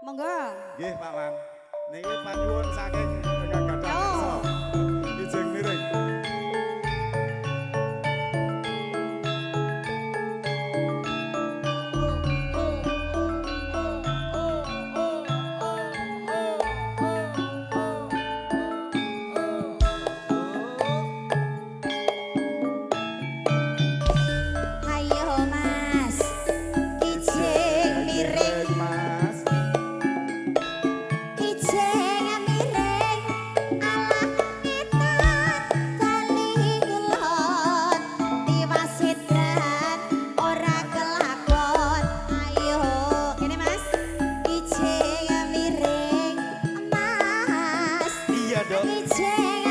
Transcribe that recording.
Monggo. Nggih, Pak Man. Niki panyuwun saking ingkang gadah Yo. kersa. Kijing miring. Ayo Mas, kijing miring, Mas. Kijing miring, alah ngetan kali ngulon, tiwas edan ora kelakon. Ayo, kene Mas, kijing miring, Mas. Iya, Dok. Kijing